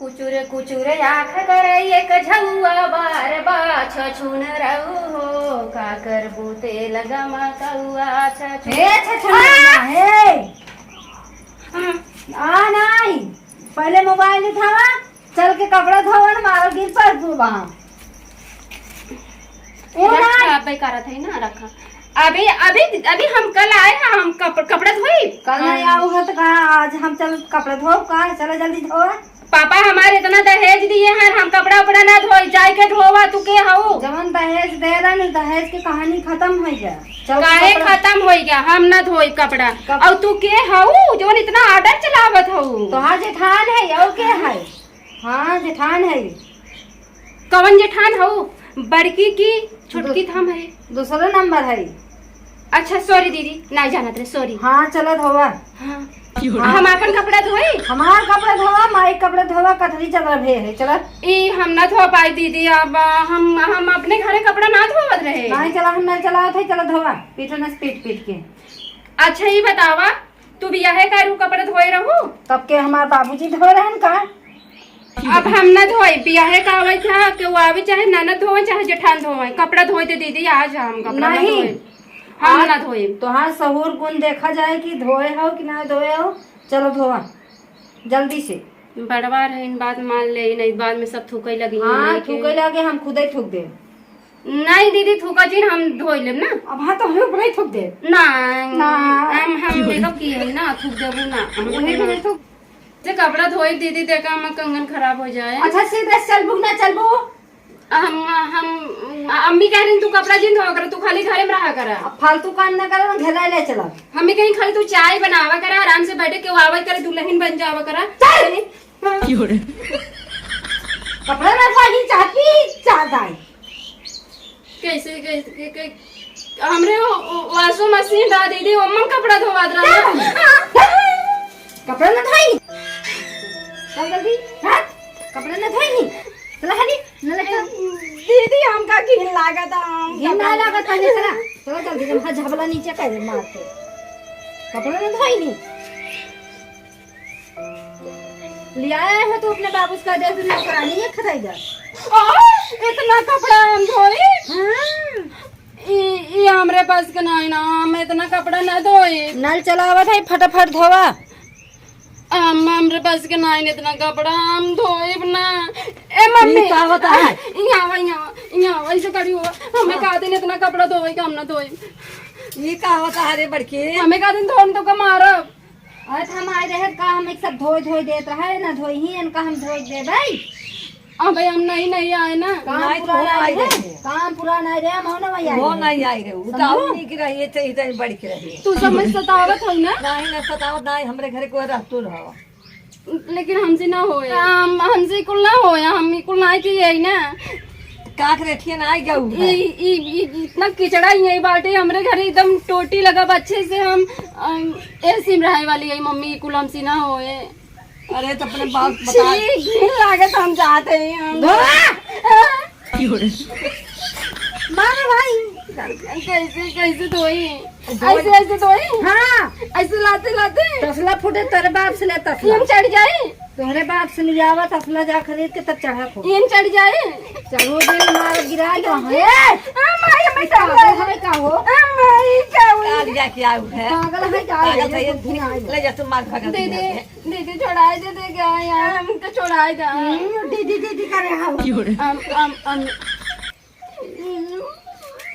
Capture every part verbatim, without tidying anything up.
कुचुर कुचुर आँख करे एक झौआ, बार बाछ छुन रहू हो, का करबू तेल गमा कौआ छछुन। हे छछुनरिया, हे। आ नाई, पहले मोबाइल उठावा, चल के कपड़ा धोवन, मारो गिर पर वहाँ। ए रखा, नाई। अबे करत है ना, रखा। अभी, अभी, अभी हम कल आए हैं, हम कप-, कपड़ा धोई। कल नहीं हाँ। आऊ है तो कहा, आज हम चल कपड़ा धो, कहा, चलो जल्दी धो। पापा हमारे इतना दहेज दिए हैं, हम कपड़ा उपड़ा ना धोई, जाए के धोवा, तू के हऊ? जवन दहेज दे रहा नहीं, दहेज की कहानी खत्म हो गया। चल काहे कपड़ा खत्म हो गया? हम ना धोई कपड़ा। कप- और तू के हऊ, जवन इतना order चलावत हऊ? तोहार जेठान है, और के है? हाँ, जेठान है। कवन जेठान हऊ? बड़की की छोटकी दू-, त हम है। दूसरा नंबर है। अच्छा, sorry दीदी, ना जानत रहे, sorry। हाँ, चलो धोवा। हाँ। हाँ। हम आपन कपड़ा धोई? हमार कपड़ा धोवा, माई कपड़ा धोवा, कथरी चदरा भे है, चला। ई हम ना धो पाई दीदी, अब हम, हम अपने घरे कपड़ा ना धोवत रहे। नहीं चला, हम नहीं चलावत है, चला धोवा, पीटो न पीट पीट के। अच्छा, ई बतावा, तू बियाहे का रू कपड़ा धोए रहू? तब के हमार बाबूजी धोए रहन का? अब हम ना धोए, बियाहे का आवे था, केहू आवे, चाहे ननद धोवे, चाहे जेठान धोवे, कपड़ा धोए दे दीदी, आज हम कपड़ा ना नहीं। धोए। हम आज ना धोए। तोहार सहूर गुण देखा जाए कि धोए हो कि ना धोए हो। चलो धोवा जल्दी से। बड़वा रहे, इन बात मान ले, नहीं बाद में सब थूके लगी हाँ, हैं, थूके लेकिन लगे, हम खुदे थूक दे। नहीं दीदी, थूका जी, हम धोई लेब ना। अब हाँ, तो हम ऊपर ही थूक दे। नहीं, ना। हम, हम मेकअप किए हैं ना, थूक देबू ना। हम वही ना। भी नहीं थूक। जे कपड़ा धोई दीदी, देखा हम कंगन खराब हो जाए। अच्छा, सीधे चलबू ना चलबू? हम, हम, अम्मी कह रही, तू कपड़ा जिन धोआ कर, तू खाली घरे में रहा करा। अब फालतू काम ना करा, हम घेरा ले चला। हमें कहीं खाली तू चाय बनावा करा, आराम से बैठे, केहू आवे करे, दुल्हन बन जावा करा। चल। क्यों रे? कपड़ा ना धोई, चाहती, चाहता है। कैसे, कैसे, के, के, हमरे वो, वो washing machine रहा दीदी, ओमन कपड़ा धोवात रहा। कपड़ा ना धोई। चल जल्दी, हट। कपड़ा ना धोई। चला हली, न ले चल। दीदी, हमका घिन लागत, हम घिन ना लागत, पहले चला। चला जल्दी, हम झबला नीचे कर दे मार के। कपड़ा ना धोई। लियाए हो तो अपने बाबू का दे दे, नौकरानी है, खटाई दे। आ, इतना कपड़ा हम धोई? हाँ। ई, ई हमरे बस के नाई ना, हम इतना कपड़ा ना धोई। नल चलावत है, फटाफट धोवा। हम, हमरे बस के नाई इतना कपड़ा, हम धोइब ना। ए मम्मी, ई का होता है? यहाँ आवा, यहाँ आवा, यहाँ आवा, ऐसे खड़ी हो, हमें हाँ। कहा दिन इतना कपड़ा धोवे कि हम ना धोइब। ई का होता है रे बड़की? हमें कहा दिन धोन तो का मारब। अरे त हम आए रहे का, हम एक सब धोए धोए देत रहे ना, धोई ही इनका हम धोए देबै। अबे हम नहीं, नहीं आए ना। काम नहीं, पूरा तो नहीं आई रहे, रहे। काम पूरा नहीं रहे, हम ना वही आई वो रहे। नहीं आई रहे, वो तो समझू? और नहीं की रही है, चाहिए, चाहिए बड़ी की रही है। तू समझ सतावत हो ना? नहीं, ना सतावत, नहीं, हमरे घरे कोई रहतो रहो। लेकिन हमसे ना होया, हम, हमसे कुल ना होया, हम कुल ना किए ना। का करे, ठिया ना आई गऊ ई, है। ई, ई, इतना किचड़ा ही है बाटे हमरे घरे, एकदम टोटी लगा अच्छे से। हम, हम एसी में रहे वाली है मम्मी, कुल हमसे ना होए। अरे तो अपने बाप बता। छी, घिन लागत, हम जाते हैं, हम। धोआ! मारो भाई। कैसे, कैसे धोई? धोई। ऐसे, ऐसे धोई? हाँ। ऐसे लाते, लाते? तसला फूटे तेरे बाप से ले तसला। इन चढ़ जाए? तोहरे बाप से ले आवा तसला जा खरीद के तब चढ़ा खो। इन चढ़ जाए? चढ़ो दे मार गिरा दो। ए! आ, माई, हमें पागल है का हो? आ, माई, का हो? आ, जा क्या हुआ है? पागल है का? पागल है, ये बुद्धि ना आई। ले जा, तुम मार खा दे दे। दीदी, छोड़ाई दे, दे गया यार, हमको छोड़ाई दे। हम्म, दीदी, दीदी करे हम। क्यों रे? अम, अम, अम।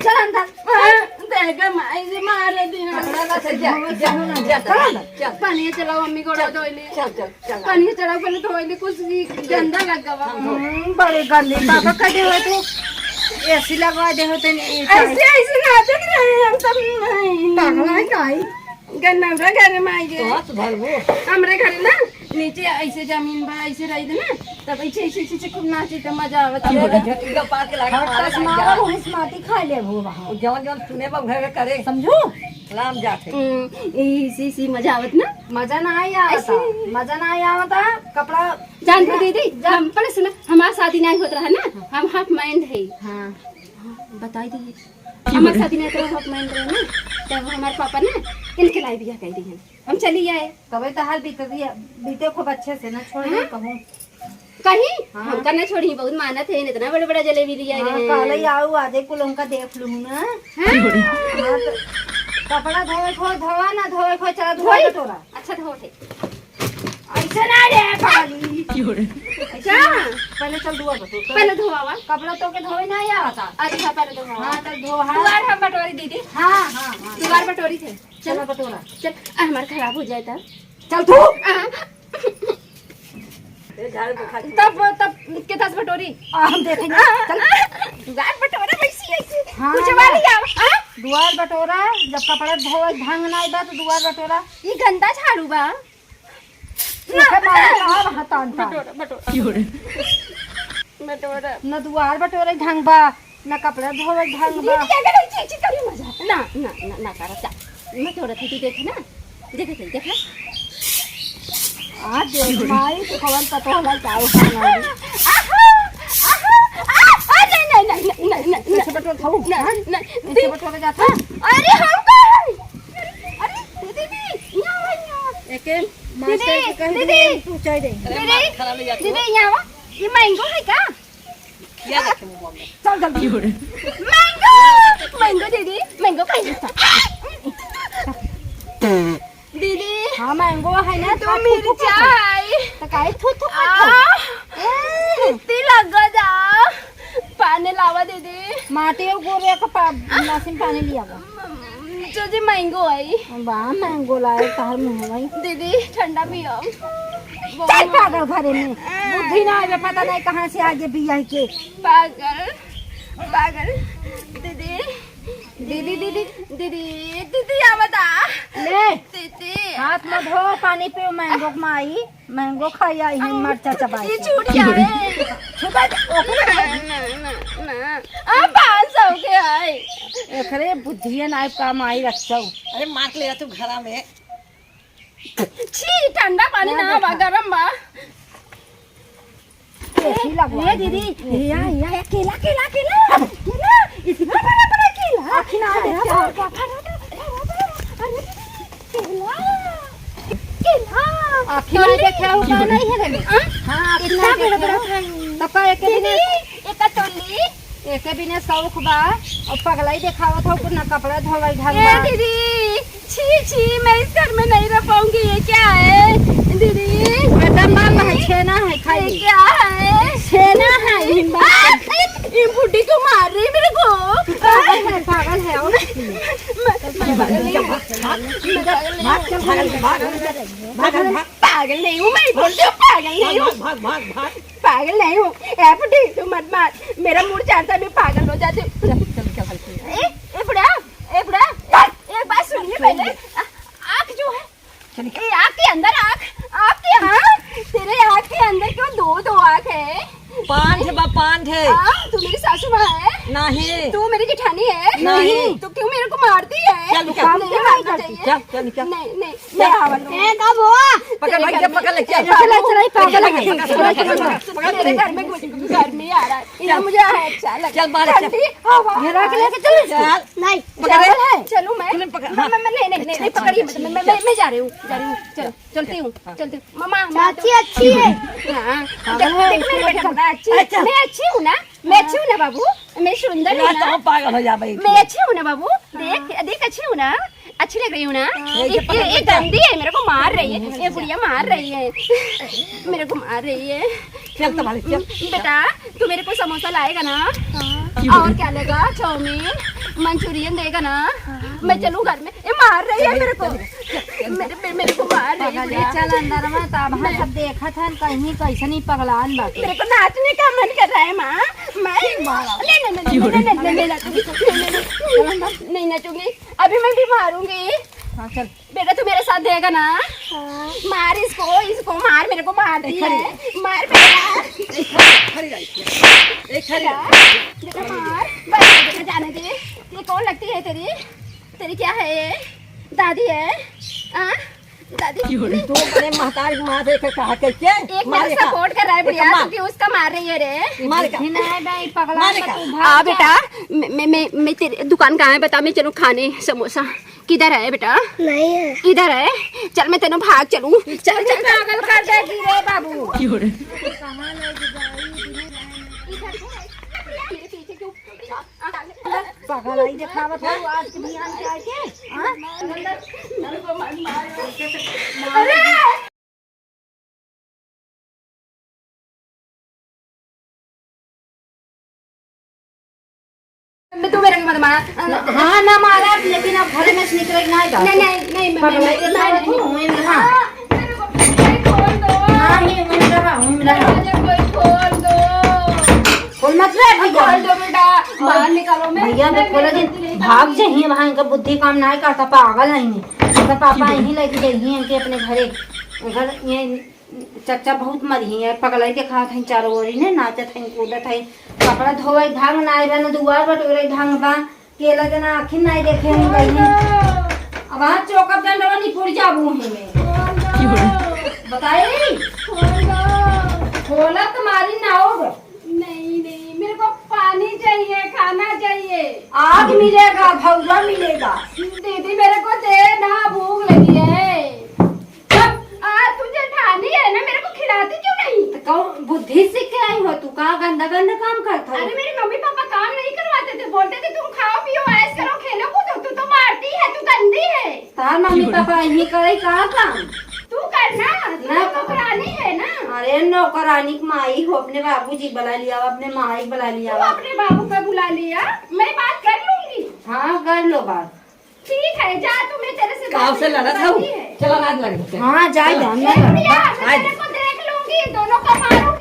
चल अंदर। हाँ, देगा माई जी, मारे दिन। कपड़ा बस जा, जा, जा, चल अंदर। चल। पानी चलाओ, मम्मी गोड़ा धोइले। चल, चल, चल। पानी चलाओ, पहले धोइले, कुछ भी गंदा लग गवा। हम्म, बड़े गंदे पापा कर दे हो तू। एसी लगवा दे हो तनी। ऐसे, ऐसे नाचत रहे हम सब। नहीं। पागल है का है? गन्नौरा घरे में आई गए। तो हाथ धरबो। हमरे घरे ना नीचे ऐसे जमीन बा, ऐसे रही दे ना, तब ऐसे, ऐसे, ऐसे, ऐसे खूब नाचे तो मजा आवत है। अरे, झटका पार के लागे, हट, मारे तस लागे। मारा, वहीं से माटी खा ले वो वहाँ। वो जवन, जवन सुने बा, उहे, उहे करे। समझू? लाम जात है। हम्म, इसी, इसी मजा आवत ना। मजा ना आई आवता। ऐसे। मजा ना आई आवता, कपड़ा जान दे दीदी, जा। हम पहले सुना, हमार शादी नहीं होत रहा ना, हम half mind है। हाँ। बताई दी। हमार शादी नहीं तो हम मान रहे ना, तब हमार पापा ना इनके लाई बियाह कर दी हैं। हम चली आए। तबे तो हाल बीते दिया, बीते खूब अच्छे से ना, छोड़ दे हाँ? कहूँ। कहीं हाँ। हमका ना छोड़ी, बहुत मानत है, इतना बड़ा बड़ा जलेबी लिया हाँ, रहे। कहले आऊ आजे कुल हमका देख लूँ ना। हाँ। हाँ, तो कपड़ा धोए खो, धोवा ना धोए खो, चला धोए धोए। कटोरा। अच्छा धोए थे। ऐसे ना रे पागली। क्यों रे? ऐसे क्या? ना। पहले चल दुआ बटो। पहले धोवा। कपड़ा तो के धोए ना या आता। अच्छा पहले धोवा। हाँ, चल धो, हाँ। दुआर हम बटोरी दीदी। हाँ, हाँ, हाँ। दुआर बटोरी थे। चलो बटोरा। चल, आ, हमार खराब हो जाए तब। चल तू। आ। ए, झाड़ू पोछा। तब, तब के दस बटोरी। आ, हम देखेंगे। आ, चल। आ, दुआर बटोरा वैसी, ऐसी। हाँ, कुछ ना। वाली आओ, हाँ? दुआर बटोरा, जब कपड़ा धोवे ढंग ना आइबा तो दुआर बटोरा। ई गंदा झाड़ू बा। ओके मारे का हतान तान। बटोरा, बटोरा। क्यों रे? बटोरा। न दुआर बटोरे ढंग बा, न कपड़ा धोवे ढंग बा। दीदी, अगर ऐसी, ऐसी करी मजा। ना, ना, ना, ना करा, जा। मैं तोरा दीदी देखे ना, देखे थे, देखा। आ देख, माई तो कवन पता होला का उठा मारी। आहा, आहा, आ, आ, नहीं, नहीं, नहीं। कैसे बटोर खाऊ? नहीं, हाँ? नहीं, कैसे बटोर जाता? अरे, हम कहाँ? अरे, दीदी, यहाँ आवा, यहाँ आवा। एके मास्टर दीदी, के कह दीदी। दे, तू चाय दे। अरे, दीदी, मार खराब हो जाती दीदी, हो। यहाँ आवा। ये mango है का? क्या रखे मुंह में? चल जल्दी। Mango, mango दीदी, mango खाई। दीदी। हाँ, mango है ना, तो खा, थू, थू, खा, खा। मिर्चाई। तो काहे थू, थू, खा, खा? आ, ए। इतनी लग जा। पानी लावा दीदी। माटी और गोरे का पा-, मशीन पानी लिया बा। जो जी mango आई। बा, mango लाए, तहर मुंह में। दीदी, ठंडा पियो। चल पागल घरे में। बुद्धि ना आवे, पता नहीं कहाँ से आगे बियाह के। पागल, पागल। दीदी, दीदी, दीदी, दीदी, दीदी, आ बता। ले। दीदी। हाथ में धो, पानी पियो, mango के माई। Mango खाई आई है, मरचा चबाई ये के। छूट जाए। छुपा दे, ओकरे ना, ना, ना, ना। आ, पाँच सौ के आई। एकरे बुद्धिए ना काम आई रखचौ। अरे मार ले तू घरा में। छी, ठंडा पानी ना बा, गरम बा। एसी लगवा ए दीदी, हिया, हिया, केला, केला, केला, केला, इतना बड़ा, बड़ा केला। आखिर ना अरे, देखा। अरे, अरे, अरे, अरे, केला, केला। आखिर ना तोली। देखा हो, का नहीं है रे? हाँ? हाँ, आखिर इतना ना बड़ा, देखा। बड़ा खाई। तो का एक दीदी, दिन एक तोली। एके बिना शौक बा, और पगलाई देखावत हो, कुछ ना कपड़ा धोवल ढंग ए बा। दीदी, छी, छी, मैं इस घर में नहीं रह पाऊंगी, ये क्या है? दीदी, बेटा, माँ, दीदी, है, छेना है, खाई। ये क्या है? छेना है, हिम्बा। आ, ये बुड्ढी क्यों मार रही है मेरे को? पागल है, पागल है, और मैं, मैं पागल नहीं हूँ। मैं पागल नहीं हूँ। भाग, चल, भाग, भाग, भाग, भाग, भाग। पागल नहीं हूँ, मैं बोलती हूँ, पागल नहीं हूँ। भाग, भाग, भाग, भाग। पागल नहीं हूँ। ए बुड्ढी, तू मत मार। मेरा मूड जानता है, मैं पागल हो जाती हूँ। चल, चल, चल, चल। ए, ए बुढ़ा, ए बुढ़ा, एक बात सुनिए पहले। आ, आँख जो है, चल। ए, आँख के अंदर आँख, आँख के, हाँ, तेरे आँख के अंदर क्यों दो, दो आँख है? पाँच है बा, पाँच है। हाँ, तू मेरी सासू माँ है? नहीं। तू मेरी जेठानी है? नहीं। तो क्यों मेरे को मारती है? चल, निकल। नहीं मारना चाहिए। चल, चल, निकल। नहीं, नहीं। मैं आवा लूँ। ए, कब हुआ? पकड़ भाई, जब पकड़ ले, चल। चल, चल, चल, पकड़ ले, पकड़ ले, पकड़ ले। मेरे घर में घुस, गर्मी आ रहा है। ये मुझे है अच्छा लगा। चल, बाहर चल। ठंडी हवा। ये रख ले, चल। चल। नहीं, पकड़ ले। चल, चलूँ मैं? चल, पकड़, मैं, हाँ। मैं, मैं, नहीं, नहीं, नहीं, नहीं, पकड़िए मत। मैं, मैं, मैं, मैं जा रही हूँ, जा रही हूँ। चल, चलती हूँ, हाँ। चलती हूँ। मम्मा, मम्मा, चाची तो अच्छी है। हाँ। हाँ, देख, बोलो, देख, मेरे इसको बेटा, देखो। मैं अच्छी, अच्छा। मैं अच्छी हूँ ना? मैं अच्छी हूँ ना बाबू? मैं सुंदर हूँ ना? तो पागल हो जा भाई। मैं अच्छी हूँ ना बाबू? हाँ। देख, देख, अच्छी हूँ ना? अच्छी लग रही हूँ ना? हाँ। ये, ये, ये गंदी है, मेरे को मार रही है, ये बुढ़िया मार रही है, मेरे को मार रही है। चल, संभाल, चल। बेटा, तू मेरे को समोसा लाएगा ना? हाँ। और क्या लेगा? चाउमीन, मंचूरियन देगा ना? हाँ। मैं चलूँ घर में? ये मार रही है मेरे को। मेरे, मेरे, मेरे को मार रही है बुढ़िया। चल अंदर में, तब हम सब देखत हन, कहीं कैसे नहीं पगलान बाटे। मेरे को नाचने का मन कर रहा है माँ। मैं नहीं, नहीं, नहीं नाचूंगी, नहीं नाचूंगी। अभी मैं भी मारूंगी। हाँ, चल। बेटा, तू मेरे साथ देगा ना? हाँ। मार इसको, इसको मार, मेरे को मारती है। मार बेटा। खड़ी रह, खड़ी रह। बेटा, बेटा, मार। बस, बेटा, जाने दे। ये कौन लगती है तेरी? तेरी क्या है ये? दादी है? हाँ? दादी? तो बड़े महतारी मार दे के कहा के, के? एक मेरे मारे का? सपोर्ट कर रहा है बुढ़िया, मार। क्योंकि उसका मार रही है रे। मारे का? नहीं, नहीं, पगला मारे का? तू भाग आ जा। बेटा, मैं, मैं, मैं, मैं तेरे दुकान कहाँ है बता, मैं चलूँ खाने समोसा। किधर है बेटा? नहीं है। इधर है। चल मैं तेनों भाग चलूँ। चल, चल, चल। पागल कर देगी रे बाबू। क्यों रे? कहाँ ले पगलाई देखावत है आज के बिहान के आके। हाँ? मम्मी, तू मेरे को मत मारा। हाँ, ना मारा, लेकिन अब घर में से निकले ना जाओ। नहीं, नहीं, नहीं, मम्मी, पगलाई नहीं, देखावत नहीं। हूँ, वहीं रहा। हाँ, मेरे को, कोई खोल दो। हाँ, ये वहीं रहा, वहीं रहा। दरवाजा कोई खोल दो। खोल मत रे, अभी खोल दो बेटा, बाहर निकालो। मैं, भैया, मैं मैं खोला खोल दिन दो। भाग जाइए, वहाँ इनका बुद्धि काम ना करता, पागल है ये। इनका पापा यहीं लेके जाइए इनके अपने घरे। घर ये चच्चा बहुत मरी है, पगलाई देखात हैं, चारों ओरी ने नाचत हैं, कूदत हैं। कपड़ा धोवे ढंग ना आए बा, ना दुआर बटोरे ढंग बा। केला जना आखिर नाई देखे हम कहीं। अब आज चौकप डंडवा निपुर जाबू ही में। बताई? खोला तुम्हारी ना होगा। नहीं, नहीं, मेरे को पानी चाहिए, खाना चाहिए। आग मिलेगा, भौरा मिलेगा। दीदी, मेरे को दे ना, भूख लगी है। आ, तू जेठानी है ना, मेरे को खिलाती क्यों नहीं? तो कौन बुद्धि सीख के आई हो तू? का गंदा गंदा काम करत हो? अरे, मेरे मम्मी पापा काम नहीं करवाते थे, बोलते थे, "तुम खाओ पियो, ऐश करो, खेलो कूदो।" तू तो मारती है, तू गंदी है। तार मम्मी पापा यही करे का काम? तू करना, तू ना। तो नौकरानी है ना। अरे, नौकरानी की माई हो, अपने बाबूजी बुला लिया, अपने माई बुला लिया। तू अपने बाबू का बुला लिया, मैं बात कर लूंगी। हाँ, कर लो बात। ठीक है, जा, तू, मैं तेरे से काव से लड़त हूँ। चला, लाज लग जाते। हाँ, जाए दे, हम ए, नहीं लड़त। प्रिया, मैं आज तेरे को देख लूंगी, दोनों को मारूंगी।